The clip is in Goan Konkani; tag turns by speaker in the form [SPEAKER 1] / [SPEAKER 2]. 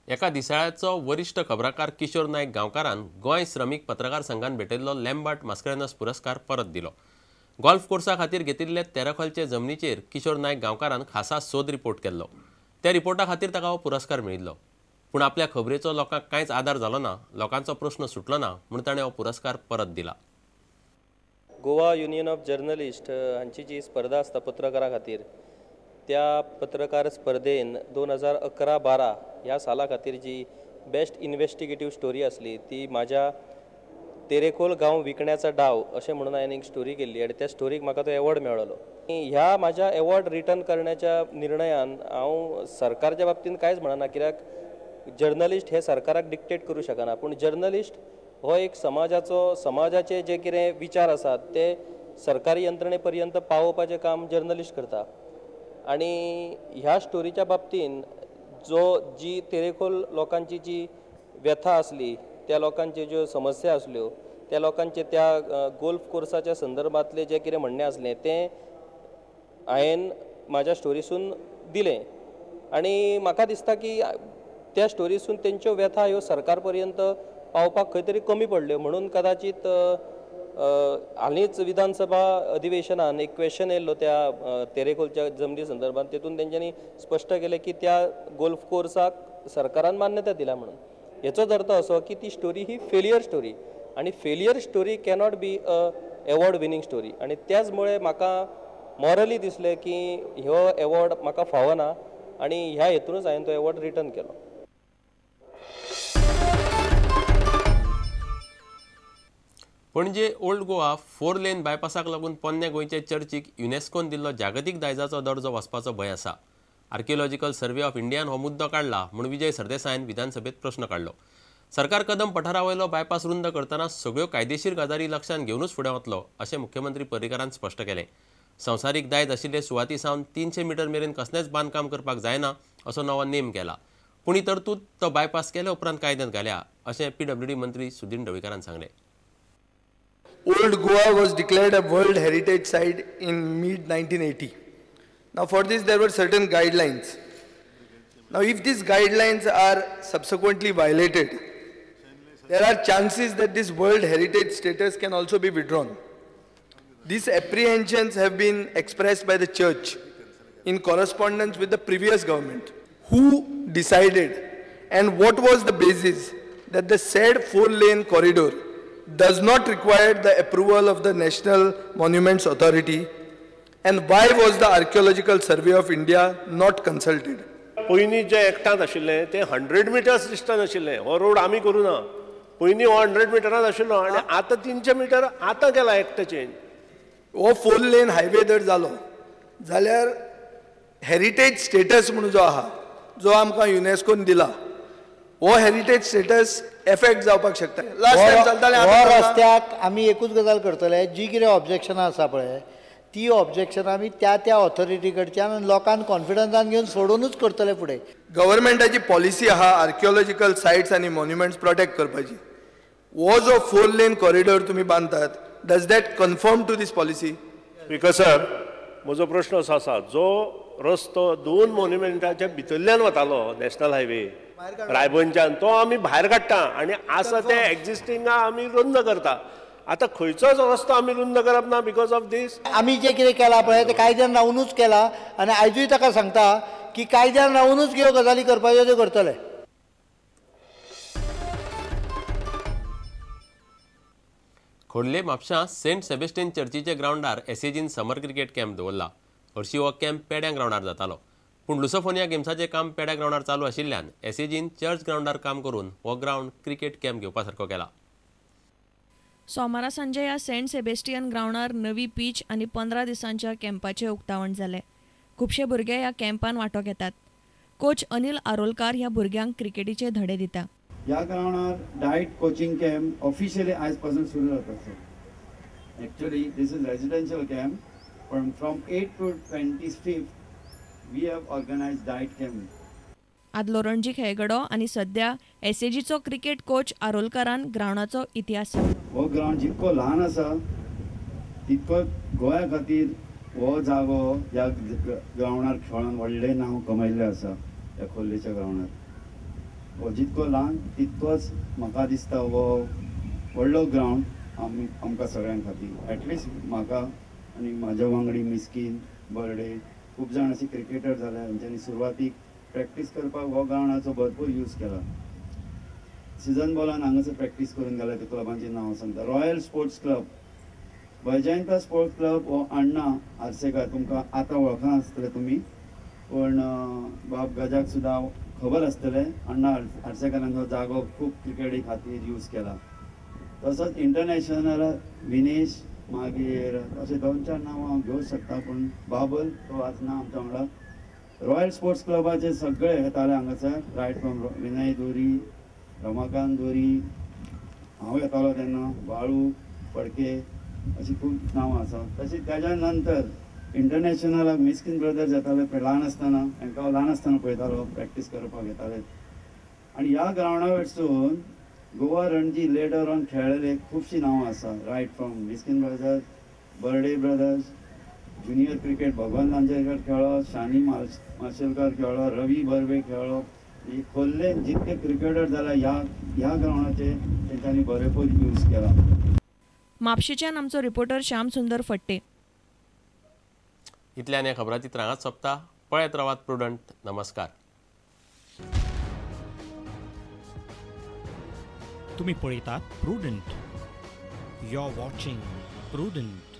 [SPEAKER 1] एका दिसाळ्याचो वरिश्ठ खबराकार किशोर नायक गांवकारान गोंय श्रमीक पत्रकार संघान भेटयल्लो लॅम्बर्ट मास्करेन्हस पुरस्कार परत दिलो. गोल्फ कोर्सा खातीर घेतिल्ले तेरखोलचे जमनीचेर किशोर नायक गांवकारान खासा सोद रिपोर्ट केल्लो. त्या रिपोर्टा खातीर ताका हो पुरस्कार मेळिल्लो. पूण आपल्या खबरेचो लोकांक कांयच आदार जालो ना, लोकांचो प्रश्न सुटलो ना म्हूण ताणें हो पुरस्कार परत दिला.
[SPEAKER 2] गोवा युनियन ऑफ जर्नलिस्ट हांची जी स्पर्धा आसता पत्रकारां खातीर, त्या पत्रकार स्पर्धेन 2011-12 ह्या साला खातीर जी बेस्ट इन्वेस्टिगेटीव स्टोरी आसली ती म्हाज्या तेरेखोल गांव विकण्याचा डाव अशें म्हणून हांवें एक स्टोरी केल्ली आनी त्या स्टोरीक म्हाका तो एवॉर्ड मेळ्ळो. ह्या म्हाज्या एवॉर्ड रिटर्न करण्याच्या निर्णयान हांव सरकारच्या बाबतींत कांयच म्हणना, कित्याक जर्नलिस्ट हे सरकाराक डिक्टेट करूं शकना. पूण जर्नलिस्ट हो एक समाजाचो, समाजाचे जे कितें विचार आसात ते सरकारी यंत्रणे पर्यंत पावोवपाचें काम जर्नलिस्ट करता. आनी ह्या स्टोरीच्या बाबतींत जो जी तेरेखोल लोकांची जी व्यथा आसली, त्या लोकांच्यो ज्यो समस्या आसल्यो, त्या लोकांचे त्या गोल्फ कोर्साच्या संदर्भांतलें जें कितें म्हणणें आसलें तें हांवें म्हाज्या स्टोरीसून दिलें. आनी म्हाका दिसता की त्या स्टोरीसून तेंच्यो व्यथा ह्यो सरकार पर्यंत पावपाक खंय तरी कमी पडल्यो, म्हणून कदाचित हालींच विधानसभा अधिवेशनान एक क्वेश्चन येयल्लो त्या तेरेखोलच्या जमनी संदर्भात, तेतून तेंच्यांनी स्पश्ट केलें की त्या गोल्फ कोर्साक सरकारान मान्यता दिल्या म्हणून. हेचोच अर्थ असो की ती स्टोरी ही फेलियर स्टोरी आनी failure story cannot be a award winning story. आनी त्याच मुळे म्हाका मॉरली दिसलें की हो एवॉर्ड म्हाका फावना आनी ह्या हेतूनच हांवें तो एवॉर्ड रिटर्न केलो.
[SPEAKER 1] पणजे ओल्ड गोवा 4 लेन बायपासाक लागून पोन्न्या गोंयचे चर्चीक युनेस्कोन दिल्लो जागतीक दायजाचो दर्जो वचपाचो भंय आसा. आर्किओलॉजिकल सर्वे ऑफ इंडियान हो मुद्दो काडला म्हूण विजय सरदेसायान विधानसभेत प्रश्न काडलो. सरकार कदम पठारावयलो बायपास रुंद करतना सगळ्यो कायदेशीर गजाली लक्षांत घेवनूच फुडें वतलो अशें मुख्यमंत्री पर्रीकारान स्पश्ट केलें. संवसारीक दायज आशिल्ले सुवाती सावन 300 मिटर मेरेन कसलेंच बांदकाम करपाक जायना असो नवो नेम केला, पूण ही तरतूद तो बायपास केल्या उपरांत कायद्यांत घाल्या अशें पीडब्ल्यूडी मंत्री सुदिन ढवळीकारान सांगलें.
[SPEAKER 3] Old Goa was declared a World Heritage Site in mid-1980. Now for this there were certain guidelines. Now if these guidelines are subsequently violated, there are chances that this World Heritage status can also be withdrawn. These apprehensions have been expressed by the church in correspondence with the previous government. Who decided and what was the basis that the said 4-lane corridor does not require the approval of the National Monuments Authority, and why was the Archaeological Survey of India not consulted?
[SPEAKER 4] पयलीं जे एक्टांत आशिल्लें ते 100 मिटर्स डिस्टन्स आशिल्लें. हो रोड आमी करूं ना, पयलीं हो 100 मिटरान आशिल्लो आनी आतां 300 मिटर आतां केला एक्ट चेंज.
[SPEAKER 3] हो 4 लेन हायवे जर जालो जाल्यार हेरिटेज स्टेटस म्हणून जो आहा, जो आमकां युनेस्कोन दिला, हो हेरिटेज स्टेटस एफेक्ट जावपाक शकता. लास्ट टायम चलतालें.
[SPEAKER 5] रस्त्याक आमी एकूच गजाल करतले, जी कितें ऑब्जेक्शनां आसा पळय ती ऑब्जेक्शनां आमी त्या त्या ऑथॉरिटी कडच्यान लोकांक कॉन्फिडन्सान घेवन सोडोवनूच करतले फुडें.
[SPEAKER 3] गव्हर्मेंटाची पॉलिसी आहा आर्किओलॉजिकल सायट्स आनी मॉन्युमेंट्स प्रोटेक्ट करपाची. हो जो 4 लेन कॉरिडॉर तुमी बांदतात, does that conform to this policy?
[SPEAKER 4] Speaker sir, म्हजो प्रश्न असो आसा, जो रस्तो 2 मॉन्युमेंटाच्या भितरल्यान वतालो नॅशनल हायवे रायबंच्यान, तो आमी भायर काडटा आनी आसा ते एक्झिस्टिंगा आमी रुंद करता. आतां खंयचोच रस्तो आमी रुंद करप ना because of these.
[SPEAKER 5] आमी जें कितें केलां पळय तें कायद्यान रावुनूच केलां आनी आयजूय ताका सांगता की कायद्यान रावुनूच ह्यो गजाली करपाच्यो त्यो करतले.
[SPEAKER 1] खोर्ले म्हापशां सेंट सेबेस्टियन चर्चीच्या ग्रावंडार एसएजीन समर क्रिकेट कॅम्प दवरला. हरशीं हो कॅम्प पेड्यां ग्रावंडार जातालो, पूण लुसोफोनिया गेम्साचें काम पेड्या ग्रावंडार चालू आशिल्ल्यान एसएजीन चर्च ग्रावंडार काम करून हो ग्रावंड क्रिकेट कॅम्प घेवपा सारको केला.
[SPEAKER 6] सोमारा सांजे ह्या सेंट सेबेस्टियन ग्रावंडार नवी पीच आनी 15 दिसांच्या कॅम्पाचें उक्तावण जालें. खुबशे भुरगे ह्या कॅम्पान वांटो घेतात. कोच अनिल आरोलकार ह्या भुरग्यांक क्रिकेटीचे धडे दिता.
[SPEAKER 7] ह्या ग्रावंडार डायट कोचिंग कॅम्प ऑफिशियली आयज पासून सुरू जाता. Actually this is residential camp, पण from 8 to 25 we have organized diet camp.
[SPEAKER 6] आदलो रणजी खेळगडो आनी सध्या एसएजीचो क्रिकेट कोच आरोलकारान ग्रावंडाचो इतिहास सांगलो.
[SPEAKER 7] हो ग्रावंड जितको ल्हान आसा तितको गोंया खातीर हो जागो ह्या ग्रावंडार खेळोन व्हडलें नांव कमयल्लें आसा ह्या खोर्लेच्या ग्रावंडार. हो जितको ल्हान तितकोच म्हाका दिसता हो व्हडलो ग्रावंड आमी आमकां सगळ्यां खातीर, एटलिस्ट म्हाका आनी म्हाज्या वांगडी मिस्कीन बर्डे खूब जाण अशे क्रिकेटर जाले तेंच्यांनी सुरवातीक प्रॅक्टीस करपाक हो ग्रावंडाचो भरपूर यूज केला. सिजन बॉलान हांगासर प्रॅक्टीस करून गेले ते क्लबांची नांव सांगता. Royal sports club, Vaijayanta sports club हो अण्णा आर्सेकार, तुमकां आतां वळखना आसतले तुमी, पूण बाब गजाक सुद्दां खबर आसतलें. अण्णा आर्सेकारान हो जागो खूब क्रिकेटी खातीर यूज केला. तसोच इंटरनॅशनल विनेश, मागीर अशें दोन चार नांवां हांव घेवंक शकता, पूण बाबल तो आज ना आमच्या वांगडा. रॉयल स्पोर्ट्स क्लबाचे सगळे येताले हांगासर, रायट फ्रॉम विनय दोरी, रमाकांत दोरी, हांव येतालो तेन्ना, बाळू फडके, अशी खूब नांवां आसा. तशीं तेज्या नंतर इंटरनॅशनलाक मिस्कीन ब्रदर्स येताले ल्हान आसतना, तांकां हांव ल्हान आसतना पळयतालो, प्रॅक्टीस करपाक येताले. आनी ह्या ग्रावंडा वयरसून गोवा रणजी लेटर ऑन खेळ्ळेले खुबशीं नांवां आसा, right from Miskin brothers, Barde brothers, junior cricket Bhagwan Lanjekar खेळ्ळो, शानी माशेलकर खेळ्ळो, रवी बर्वे खेळ्ळो. खोल्ले जितके क्रिकेटर जाल्या ह्या ग्रावंडाचे तेंच्यांनी भरपूर यूज केला.
[SPEAKER 6] म्हापशेंच्यान आमचो रिपोर्टर श्याम सुंदर फट्टे.
[SPEAKER 1] इतल्यान ह्या खबराचित्र हांगाच सोंपता. पळयत रावात प्रुडंट. नमस्कार.
[SPEAKER 8] तुम्ही पळयतात Prudent. You are watching Prudent.